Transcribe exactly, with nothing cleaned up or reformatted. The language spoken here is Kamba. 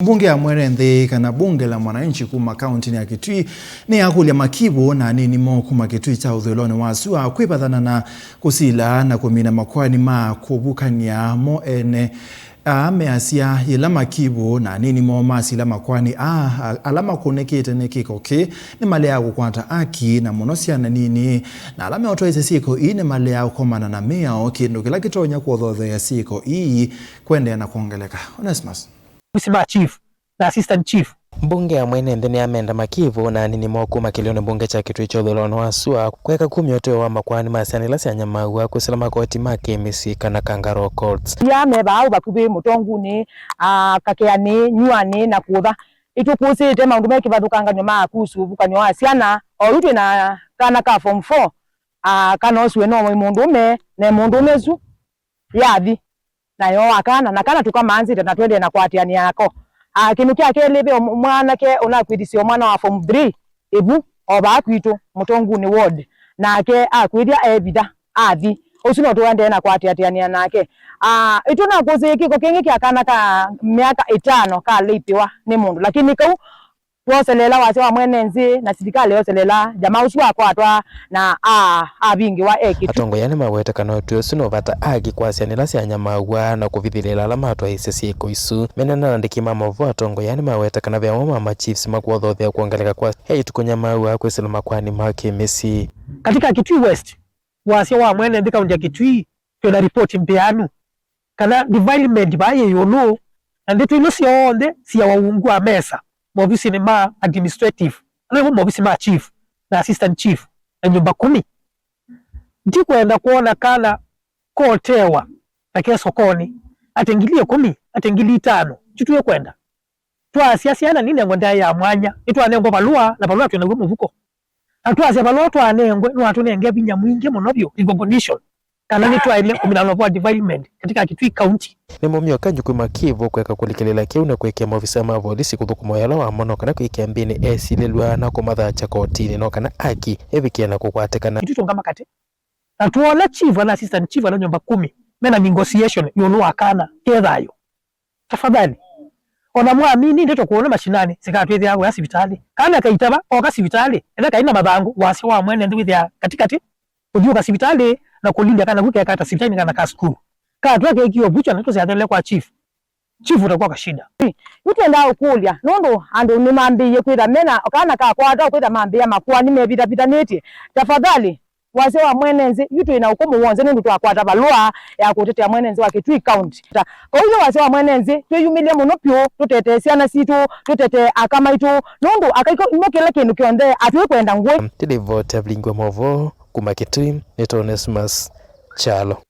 Mbunge ya mwene nthĩ, kana bunge la mwananchi, kuma kauntinĩ ya Kitui nĩyakũlya makivũ na anini moo kuma Kitui kya ũthũĩlonĩ wa sua kwĩvathana na kũsila na kũmina makoani ma kũvukany'a mo ene. Aa measya yĩla makivũ na anini moo masila makoani aa, a-, ala makũnĩkĩte nĩ kĩko kĩĩ nĩmaleaa kũkwata aki, na mũno syana nini na ala meũtwaĩĩsya syĩko ii nĩmaleaa kũkomana na mĩao, kĩndũ kĩla kĩtonya kũthotheea syĩko ii kũendeea na kwongeleka. Onesmus. Maovici ma chief na assistant chief. Mbunge ya mwene nthĩ nĩyamenda makivũ na anini moo kuma kĩlĩonĩ mbunge kya Kitui kya ũthũĩlonĩ wa sua kweka kumya ũtũo wa makoani ma syana ila syanyamaaw'a kwĩsĩla makoti ma K M C kana kangaroo courts. Ia me vaa vakuvĩ Mũtongunĩ, a, Kakeanĩ, Nyuanĩ na kũtha. Nĩtũkũsĩĩte maũndũ me kĩvathũkanganyo ma kuhusu ũvukanyo wa syana, o yu twĩ na kana ka form four, a, kana ũsu we no mũndũũme, na mũndũũme ũsu yathi na yooa kana, na kana tũkamanzĩte na tũendee na kũatĩanĩa nako. Ah, kĩndũ kya kelĩ, ve o mwanake ũnakwĩthisye o mwana wa form three ĩvu o vaa kwitũ Mũtongunĩ ward, nake akwĩthya e vitha athi, ũsu no tũendee na kũatĩatĩanĩa nake. Ah, ĩtũnakũsĩĩe kĩko kĩngĩ kya kana ka myaka ĩtano kaleipĩwa nĩ mũndũ, lakini kau Twoseleela wasya wa mwene nthĩ na silikalĩ yoseleela jamaa ũsu akwatwa na a-, avingĩwa e Kitui. Atongoi aa nĩmaweta kana ũtwi ũsu no vata aki kwa syana ila syanyamaaw'a na kũvithĩlĩla ala matwaĩĩsye syĩko isu. Menena na andĩki ma maũvoo, atongoi aa nĩmaweta kana ve amwe ma ma chiefs makũothothea kwongeleka kwa eĩtu kũnyamaaw'a kwĩsĩla makoani ma kĩmĩsyĩ. Katika Kitui West, wasya wa mwene nthĩ kaunti ya Kitui, twĩ na ripoti mbĩanu kana defilement vaa yĩ ĩũlũ, na ndeto ino syonthe siawa ungu wa mesa movisinĩ ma administrative, ala nĩmo movisi ma chief na assistant chief na nyũmba kumi. Ndikwenda kwona kana kotewa na ke sokonĩ, ate ngili ĩkũmi, ate ngili itano, tituĩkwenda. Twasya syana ninengwe ndaĩa ya mwanya, nĩtwanengwa valũa, na valũa twĩ naw'o mũvuko. Na twasya valũa twanengwe, nĩwatũnenge vinya mwingĩ mũno vyũ, recognition, kana nĩtwaĩle kũmina ũvoo wa defilement katika Kitui County. Nĩ mũmyo kanyu kwĩ makivũ kweka kũlikĩlĩla kĩu na kwĩkĩa maovisa ma volisi kũthũkũma wĩa ũla wamo, no kana kwĩkĩa mbĩnĩ esilĩlw'a na kũmathakya kotinĩ, no kana aki ĩvikĩe na kũkwatĩkana. Kitui tũngama katĩ. Na twoona chief kana assistant chief kana nyũmba kumi mena negotiation ĩũlũ wa kana ke thayũ, tafadhali, ona mwamini ndeto kũona mashinani sikatwĩthĩa kũya sivitalĩ. Kana kaitava oka sivitalĩ, etha kaina mathangũ, wasya wa mwene nthĩ wĩthĩa katĩkatĩ, kũthiũka sivitalĩ na kũlilya kana kũ kekata sivitalĩ kana ka sukulu. Katwa kekio vuchwa na tũsyathele kwa chief. Chief utakuwa kashida. Yu twendaa ũkũlya, nũndũ andũ nĩmambĩĩie kwĩtha mena kana kakwata kwĩtha mambĩĩa makoani mevitavithanĩtye. Tafadhali, wasya wa mwene nthĩ, yu twĩ na ũkũmũ w'onthe nũndũ twakwata valũa ya kũtetea mwene nthĩ wa Kitui County. Ta, kwoou yu wasya wa mwene nthĩ, twĩyumĩlye mũno vyũ, tũtetee syana sitũ, tũtetee aka maitũ, nũndũ aka iko nĩmo kĩla kĩndũ kyonthe, atwĩkwenda ngũĩ. Ndĩlivoti ya Vilingi wa Maũvoo kuma Kitui, nĩ Onesmus Kyalo.